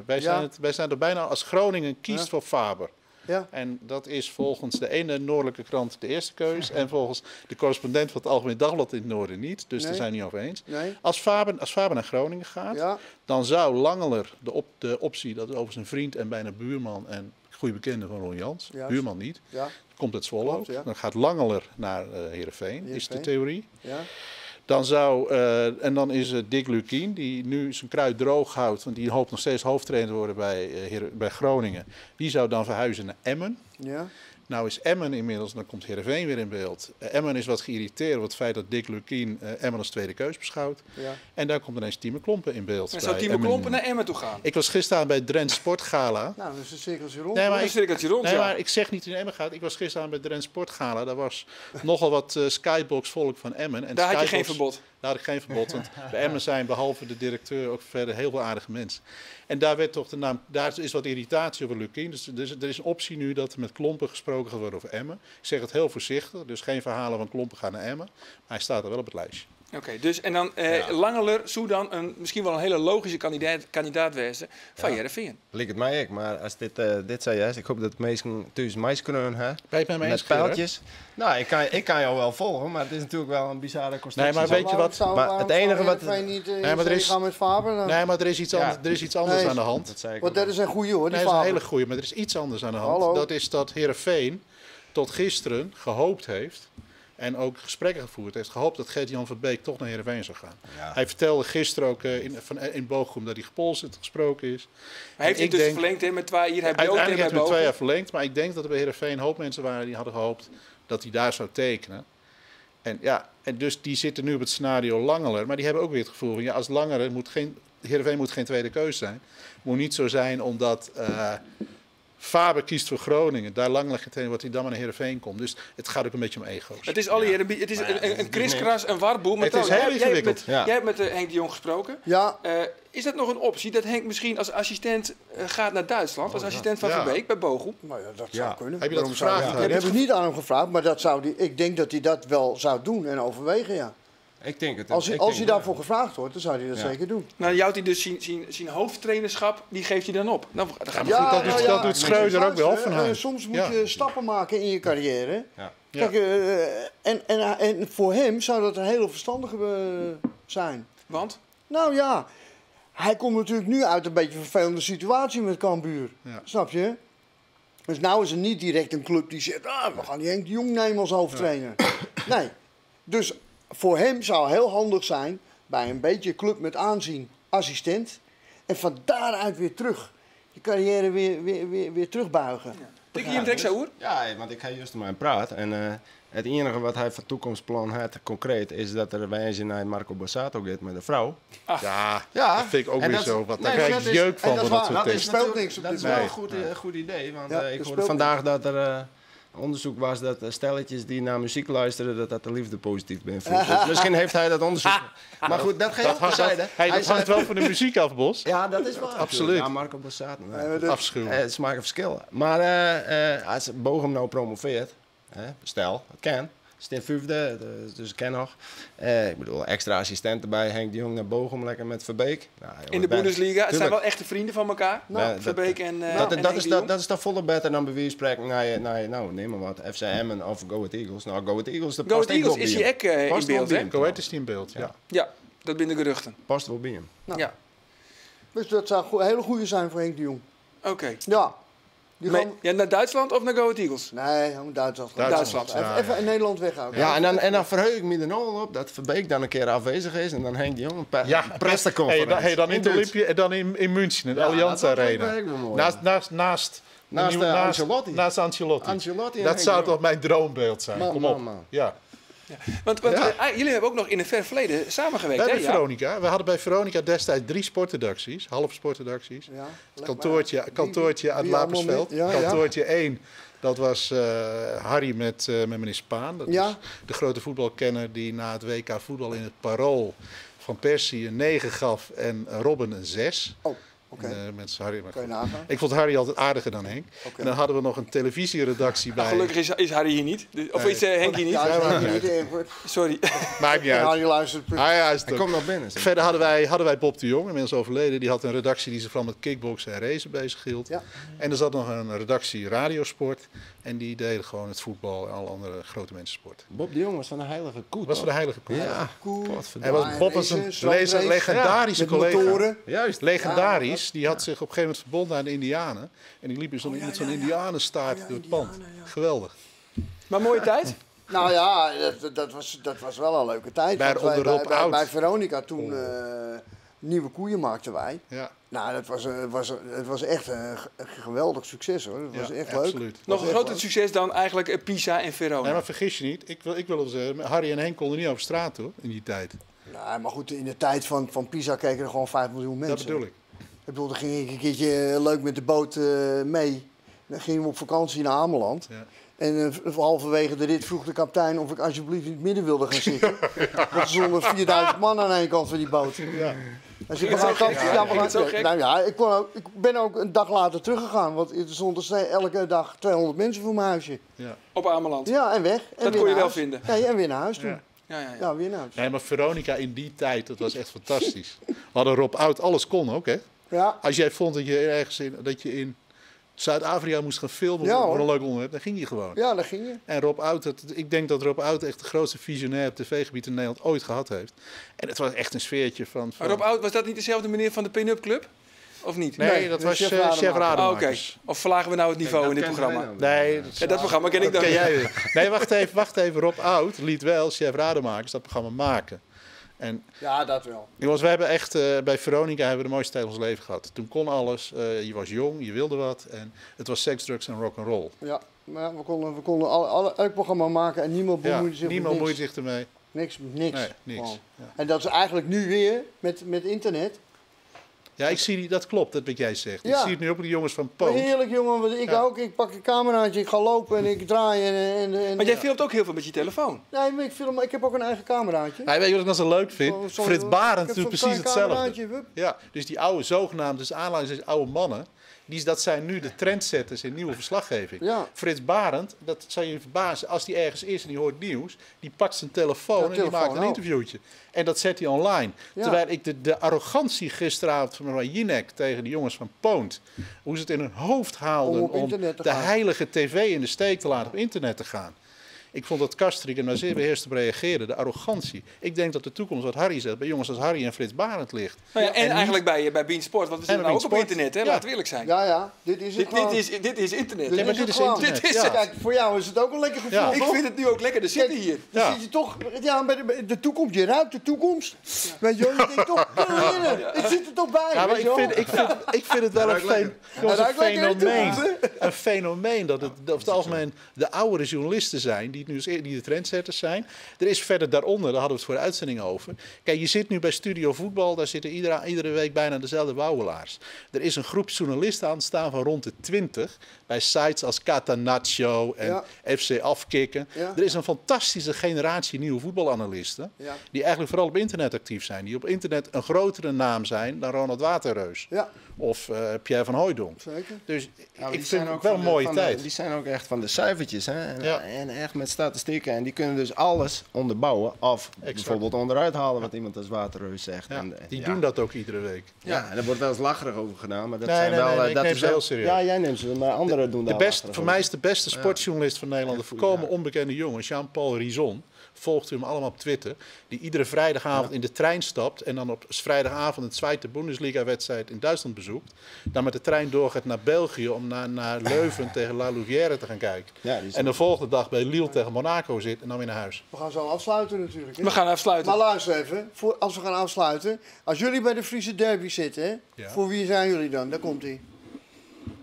Wij zijn, Ja. wij zijn er bijna als Groningen kiest Ja. voor Faber. Ja. En dat is volgens de ene noordelijke krant de eerste keus. En volgens de correspondent van het Algemeen Dagblad in het Noorden niet. Dus daar Nee. zijn we niet over eens. Nee. Als Faber naar Groningen gaat, Ja. dan zou Langeler de optie, dat is overigens een vriend en bijna buurman en goede bekende van Ron Jans, Juist. buurman niet, Ja. komt uit Zwolle Klopt, ook. ja. Dan gaat Langeler naar Heerenveen, is de Heerenveen. theorie. Ja. Dan zou, en dan is het Dick Lukien, die nu zijn kruid droog houdt, want die hoopt nog steeds hoofdtrainer te worden bij Groningen. Die zou dan verhuizen naar Emmen. Ja. Nou is Emmen inmiddels, dan komt Heerenveen weer in beeld. Emmen is wat geïrriteerd over het feit dat Dick Lukien Emmen als tweede keus beschouwt. Ja. En daar komt ineens Tieme Klompen in beeld. En zou bij Tieme Emmen. Klompen naar Emmen toe gaan? Ik was gisteren bij het Drents Sportgala. Nou, dat is een cirkeltje rond. Nee, maar Een ik, cirkeltje rond, nee, ja. maar ik zeg niet in Emmen gaat. Ik was gisteren bij het Drents Sportgala. Daar was nogal wat Skybox-volk van Emmen. En Daar had je geen Skybox- verbod. Daar had ik geen verbod. Want bij Emmen zijn behalve de directeur ook verder heel veel aardige mensen. En daar werd toch de naam. Daar is wat irritatie over Lukien. Dus er is een optie nu dat er met Klompen gesproken gaat worden over Emmen. Ik zeg het heel voorzichtig. Dus geen verhalen van Klompen gaan naar Emmen. Maar hij staat er wel op het lijstje. Oké, dus en dan Langeler zou dan misschien wel een hele logische kandidaat wezen van Heerenveen. Lijkt het mij ik, maar als dit zei juist, ik hoop dat de meesten thuis mais kunnen hè? Ben je het met me eens, Met Gerard? pijltjes. Nou, ik kan jou wel volgen, maar het is natuurlijk wel een bizarre constructie. Nee, maar weet je wat? Zou, Maar waarom het enige zou wat- Heerenveen niet Nee, maar er is- gaan met Faber? Dan? Nee, maar er is iets, Ja. anders, er is iets anders Nee. aan de hand. Dat zei ik Want ook dat is een goeie hoor, die Nee, dat is een Faber. hele goeie, maar er is iets anders aan de hand. Hallo. Dat is dat Heerenveen tot gisteren gehoopt heeft en ook gesprekken gevoerd heeft, gehoopt dat Gert-Jan van Beek toch naar Heerenveen zou gaan. Ja. Hij vertelde gisteren ook in Bochum dat hij gepolsterd gesproken is. Maar heeft En hij ik dus denk- verlengd hè, met 2 hier? Hij belooft Uiteindelijk hè, heeft bij hij met Bochum. 2 jaar verlengd, maar ik denk dat er bij Heerenveen een hoop mensen waren die hadden gehoopt dat hij daar zou tekenen. En, ja, en dus die zitten nu op het scenario Langeler, maar die hebben ook weer het gevoel van ja, als Langeler moet geen, Heerenveen moet geen tweede keus zijn. Het moet niet zo zijn omdat Faber kiest voor Groningen, daar Langeler getraind wordt, hij dan maar naar Heerenveen komt. Dus het gaat ook een beetje om ego's. Het is al hier het is een kriskras, een warboel. Maar Het is trouwens, heel jij hebt ingewikkeld. Ja. Jij hebt met Henk de Jong gesproken. Ja. Is dat nog een optie dat Henk misschien als assistent gaat naar Duitsland? Als assistent van Ja. Verbeek bij Bochum? Nou ja, dat zou Ja. kunnen. Heb je dat Waarom zou gevraagd, Dat Harry? heb ik niet aan hem gevraagd, maar dat zou die, ik denk dat hij dat wel zou doen en overwegen, ja. Ik denk het. Als hij, ik als denk hij het. daarvoor gevraagd wordt, dan zou hij dat Ja. zeker doen. Nou, jouwt hij dus zijn hoofdtrainerschap, die geeft hij dan op. Nou, dan gaan we Ja, goed, dat doet- dat doet Schreuder ook bij Hoffenheim. Soms moet Ja. je stappen maken in je carrière. Ja. Ja. Kijk, en voor hem zou dat een hele verstandige zijn. Want? Nou ja, Hij komt natuurlijk nu uit een beetje een vervelende situatie met Cambuur. Snap je? Dus nou is er niet direct een club die zegt, ah, we gaan die Henk de Jong nemen als hoofdtrainer. Nee. Dus voor hem zou heel handig zijn, bij een beetje club met aanzien, assistent. En van daaruit weer terug. Je carrière weer terugbuigen. Tik je hem direct zo, hoor? Ja, want ik ga juist met hem praten. En het enige wat hij voor toekomstplan had, concreet, is dat er wijze naar Marco Borsato gaat met de vrouw. Ach. Ja, dat vind ik ook weer zo. Wat, daar krijg ik jeuk van, van dat soort dingen. Speelt niks op dat is wel een goed idee, want ik hoorde vandaag dat er onderzoek was dat stelletjes die naar muziek luisteren, dat de liefde positief beïnvloedt. Dus misschien heeft hij dat onderzoek. Maar goed, dat geeft terzijde. Dat hangt wel van de muziek af, Bos. Ja, dat is waar. Absoluut. Ja, Marco Borsato. Afschuwelijk. Het smaakt verschil. Maar als Bochum nou promoveert, stel, het kan. Het is in vijfde, dus het kan nog. Ik bedoel, extra assistent erbij. Henk de Jong naar Bochum, lekker met Verbeek. Nou, jongen, in de Bundesliga. Het zijn wel echte vrienden van elkaar. Nou, Verbeek en Dat is toch volle beter dan bij wijze van spreken naar, nou, neem maar wat, FC Emmen of Go Ahead Eagles. Nou, Go Ahead Eagles, dat Go past Ahead Eagles is hier ook in beeld, hè? Go Ahead is die in beeld, ja. Ja, dat binnen de geruchten. Past wel bij hem. Nou. Ja. Dus dat zou een hele goede zijn voor Henk de Jong. Oké. Ja. Ja, naar Duitsland of naar Go Ahead Eagles? Nee, naar Duitsland. Duitsland. Even in Nederland weg ook. Ja, en dan verheug ik me er nog op dat Verbeek dan een keer afwezig is en dan Henk de Jong een presseconferentie. Hey, dan in het Olympia en dan in München, in de Allianz Arena. Naast Ancelotti. Naast Ancelotti. Dat zou toch mijn droombeeld zijn. Kom op. Ja. Ja. Want jullie hebben ook nog in het ver verleden samengewerkt, hè? Veronica. We hadden bij Veronica destijds 3 sportredacties, half sportredacties. Ja, het kantoortje aan het Lapersveld. Ja, kantoortje 1, dat was Harry met meneer Spaan. Dat is de grote voetbalkenner die na het WK voetbal in het Parool van Persie een 9 gaf en Robben een 6. Oh. Okay. Harry, maar ik vond Harry altijd aardiger dan Henk. Okay. En dan hadden we nog een televisieredactie bij. Nou, gelukkig is Harry hier niet. Of is Henk hier niet? Ja, is niet. Sorry. Maakt niet uit. Harry luistert. Hij komt nog binnen. Verder hadden wij Bob de Jong, inmiddels overleden. Die had een redactie die zich vooral met kickboksen en racen bezig hield. Ja. En er zat nog een redactie radiosport. En die deden gewoon het voetbal en alle andere grote mensensport. Bob de Jong was van de Heilige Koe. Was van de Heilige Koe. Ja. Hij was, Bob was een legendarische collega. Juist. Legendarisch. Die had zich op een gegeven moment verbonden aan de Indianen. En die liep dus met zo'n Indianenstaart door het pand. Geweldig. Maar mooie tijd? Nou ja, dat was wel een leuke tijd. Bij Veronica toen nieuwe koeien maakten wij. Ja. Nou, het was echt een geweldig succes, hoor. Het was echt absoluut. leuk. Nog een groter succes dan eigenlijk Pisa en Verona. Nee, maar vergis je niet. Ik wil zeggen, Harry en Henk konden niet over straat, hoor, in die tijd. Nou, maar goed, in de tijd van Pisa keken er gewoon 5 miljoen mensen. Dat bedoel ik. Ik bedoel, dan ging ik een keertje leuk met de boot mee. Dan gingen we op vakantie naar Ameland. Ja. En halverwege de rit vroeg de kapitein of ik alsjeblieft in het midden wilde gaan zitten. Want er stonden 4000 man aan één kant van die boot. Ja. Dus ik ben ook een dag later teruggegaan. Want er stonden elke dag 200 mensen voor mijn huisje. Ja. Op Ameland? Ja, en weg. En dat kon je wel vinden? Nee, en weer naar huis toe. Ja. Ja, weer naar huis. Nee, maar Veronica in die tijd, dat was echt fantastisch. We hadden Rob Oud, alles kon ook, hè? Ja. Als jij vond dat je ergens in Zuid-Afrika moest gaan filmen voor een leuk onderwerp, dan ging je gewoon. Ja, daar ging je. En Rob Oud, ik denk dat Rob Oud echt de grootste visionair op tv-gebied in Nederland ooit gehad heeft. En het was echt een sfeertje van... Maar Rob Oud, was dat niet dezelfde meneer van de Pin-Up Club? Of niet? Nee, dat was Chef Rademakers. Oh, oké. Of verlagen we nou het niveau in dit programma? Nee. Dat programma ken ik dan. Ken jij weer. Nee, wacht even. Rob Oud liet wel Chef Rademakers dat programma maken. En, ja, dat wel. Jongens, wij hebben echt bij Veronica hebben we de mooiste tijd van ons leven gehad. Toen kon alles. Je was jong, je wilde wat. En het was seks, drugs en rock'n'roll. Ja, maar we konden elk programma maken en niemand bemoeide zich niemand moeide zich ermee. Niks. Nee, niks. Ja. En dat is eigenlijk nu weer met internet. Ja, ik zie dat klopt, dat wat jij zegt. Ja. Ik zie het nu ook met die jongens van Poot. Heerlijk, jongen, want ik ook. Ik pak een cameraatje, ik ga lopen en ik draai. En maar jij filmt ook heel veel met je telefoon? Nee, maar ik film, ik heb ook een eigen cameraatje. Ja, weet je wat ik nou zo leuk vind? Frits Barend doet precies hetzelfde. Ja, dus die oude zogenaamde, dus aanhalingstekens oude mannen, dat zijn nu de trendsetters in nieuwe verslaggeving. Ja. Frits Barend, dat zou je verbazen, als die ergens is en die hoort nieuws, die pakt zijn telefoon en die maakt een interviewtje. En dat zet hij online. Ja. Terwijl ik de arrogantie gisteravond van mevrouw Jinek tegen de jongens van Poont, hoe ze het in hun hoofd haalden om de heilige tv in de steek te laten op internet te gaan. Ik vond dat Castricum daar zeer beheerst op reageerde. De arrogantie. Ik denk dat de toekomst, wat Harry zegt, bij jongens als Harry en Frits Barend ligt. Nou ja, en, niet- eigenlijk bij Bean Sport, want we En zitten nou bij ook op Bean Sport. internet, hè? Ja. Laten we eerlijk zijn. Ja, ja, dit is het Dit, dit, gewoon. is, dit is internet. Dit is het gewoon. Dit is het. Kijk, voor jou is het ook een lekker gevoel, Ja. Ik toch? vind het nu ook lekker, er zitten hier. Dan Ja. zit je toch, ja, bij de toekomst, je ruikt de toekomst. Weet je wel, je denkt toch, heren, ik zit er toch bij. Ja, maar weet ik je wel. vind, ik vind het wel een, Ruikt lekker. jongens, Hij een ruikt lekker in de fenomeen. toekomst, Een fenomeen dat het over het algemeen de oudere journalisten zijn, die, het nu eens, die de trendsetters zijn. Er is verder daaronder, daar hadden we het voor de uitzending over. Kijk, je zit nu bij Studio Voetbal, daar zitten iedere week bijna dezelfde wouwelaars. Er is een groep journalisten aan het staan van rond de 20 bij sites als Catanaccio en FC Afkikken. Ja. Er is een fantastische generatie nieuwe voetbalanalisten. Ja. Die eigenlijk vooral op internet actief zijn. Die op internet een grotere naam zijn dan Ronald Waterreus. Ja. Of Pierre van Hooijdonk. Zeker. Dus Ja, maar ik die vind zijn het ook wel van een de- mooie van de- tijd. die zijn ook echt van de cijfertjes. Hè? En echt met statistieken. En die kunnen dus alles onderbouwen. Of bijvoorbeeld onderuit halen wat iemand als Waterreus zegt. Ja, En, die ja. doen dat ook iedere week. Ja, en daar wordt wel eens lacherig over gedaan. Maar dat Nee, zijn nee, wel, nee, nee, ik dat neem is ze wel- heel serieus. Ja, jij neemt ze, maar anderen doen De daar best, lacherig voor mij over. is de beste sportjournalist van Nederland, de volkomen onbekende jongen, Jean-Paul Rizon. Volgt u hem allemaal op Twitter. Die iedere vrijdagavond in de trein stapt en dan op vrijdagavond een tweede Bundesliga-wedstrijd in Duitsland bezoekt. Dan met de trein doorgaat naar België om naar Leuven tegen La Louvière te gaan kijken. Ja, die is en de volgende dag bij Lille tegen Monaco zit en dan weer naar huis. We gaan zo afsluiten natuurlijk. hè? We gaan afsluiten. Maar luister even, als we gaan afsluiten. Als jullie bij de Friese derby zitten, hè, Ja. voor wie zijn jullie dan? Daar komt ie.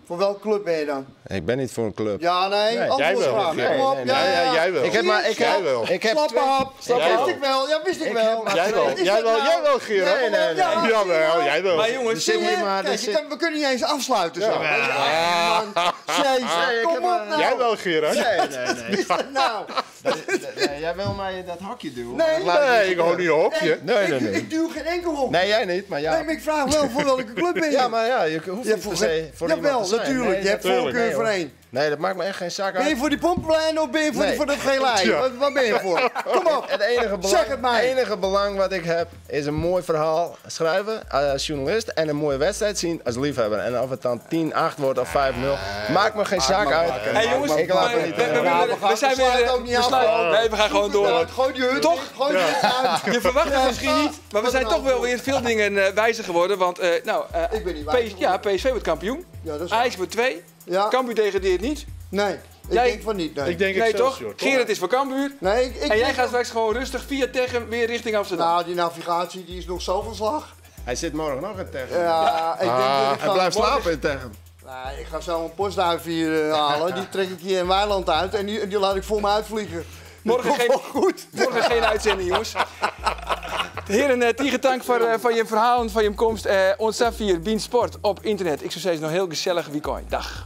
Voor welke club ben je dan? Ik ben niet voor een club. Ja, nee, Nee. antwoord Jij wel. graag. Nee, Kom op. nee, Ja, nee. ja, ja. Jij wel. Ik heb maar, ik heb, Jij wel. Ik heb Slappe twee- hap. Slappe Ja, hap. wist ik wel. Ja, wist ik Ik wel. heb maar Jij wel, Wat is jij dat wel, nou? jij wel, Gerard. Nee, nee, nee. Ja, Jawel, jij wel. Maar jongens, Er zit Zie je? hier maar, er Kijk, je zit- kan, we kunnen niet eens afsluiten zo. Ja, man. Jezus, Nee, ik kom heb op maar- nou. Jij wel, Gerard. Nee, nee, nee. Wat is dat nou? Nee, jij wil mij dat hakje duwen. Nee. Dat laat ik Nee, niet ik hou niet op je. Nee, nee, nee. Ik duw geen enkel op. Nee, jij niet, maar ja. Nee, maar ik vraag wel voor welke club ben je? Ja, maar ja, je hoeft Je niet hebt per se voor Jawel, iemand te zijn. natuurlijk. Nee, je hebt natuurlijk. voorkeur Nee, voor hoor. één. Nee, dat maakt me echt geen zak uit. Ben je voor die pompenlijn of ben je voor, Nee. die, voor dat gele ei? Ja. Wat ben je voor? Kom op. Het enige belang, Zeg het mij. enige belang wat ik heb is een mooi verhaal schrijven als journalist en een mooie wedstrijd zien als liefhebber. En of het dan 10-8 wordt of 5-0, maakt me geen zak uit. Hey jongens, ik laat me niet. we, we zijn weer. sluiten ook niet we af. sluiten- Nee, we gaan gewoon door. Gooi die hut, Toch? Gooi die hut uit. Je verwacht het misschien niet, maar we zijn toch wel weer veel dingen wijzer geworden. Want nou, Ik ben niet wijzer ja, PSV wordt kampioen. Ja, dat is waar. Ajax wordt 2. Ja. Cambuur degradeert niet. Nee, ik Jij- denk van niet. Nee. Ik denk Nee toch? Excelsior, toch? Gerard is voor Cambuur. Nee, ik En jij denk- gaat straks gewoon rustig via Techem weer richting Amsterdam. Nou, die navigatie die is nog zo van slag. Hij zit morgen nog in Techem. Ja, ik denk dat ik Hij ga... blijft slapen in Techem. Nee, ik ga zo een postduif hier halen. Die trek ik hier in Weiland uit en die laat ik voor me uitvliegen. Morgen Dat komt geen- wel goed. Morgen geen uitzending, jongens. Heren, tegen dank voor je verhaal en voor je komst. Ons Safir, Bien Sport op internet. Ik zou zeggen, nog heel gezellig weekend. Dag.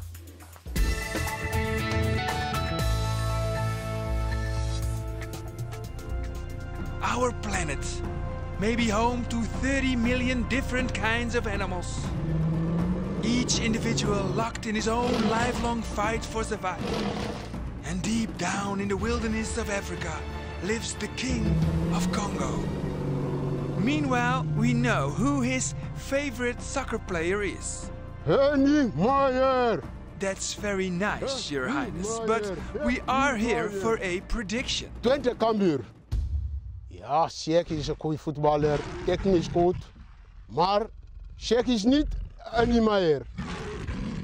Our planet may be home to 30 million different kinds of animals. Each individual locked in his own lifelong fight for survival. And deep down in the wilderness of Africa lives the king of Congo. Meanwhile, we know who his favorite soccer player is. Henny Meijer. That's very nice, Your Highness, but we are here for a prediction. Twente Cambuur. Ja, Sheikh is een goede voetballer, technisch goed. Maar Sheikh is niet Henny Meijer.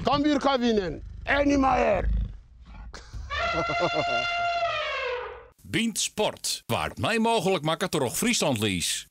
Cambuur kan winnen. Henny Meijer. Bient Sport, waar het mij mogelijk maakt door Friesland Lease.